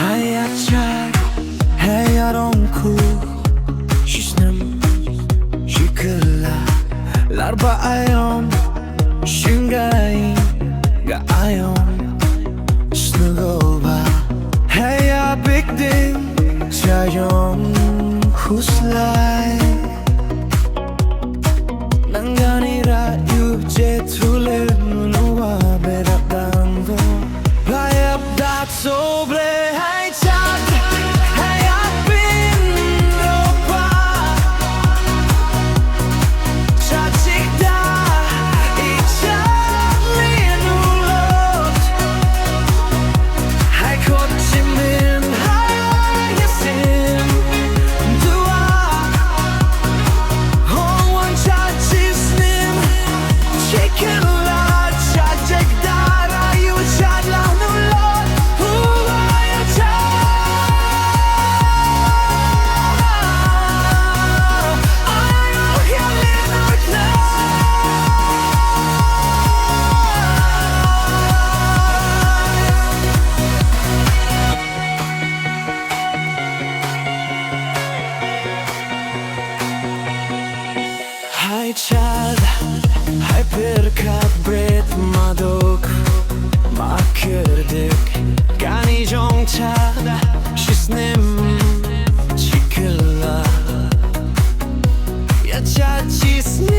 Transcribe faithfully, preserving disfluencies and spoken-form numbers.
Haya chad, haya rongku, shisnem, shikela, larba ayom, shingai, ga ayom, snugoba, haya big ding, chayong, huslai. Nang gani ra yu je tule nunu wa berat dang do. Bayap dat sobre hai chad, hai apin ropa. Chachik da i chad linu lot. Hai kot chimin hai yasin dua. Hong wan chachisnim chikin la chajek dara yu chad lanu lot. Huwa ya chad. Ayo ya linu lot. Hai chad, hai pirkat bret madok, ma kyrdik, kani jong chad, shisnem, shikela. Ya chad shisnem.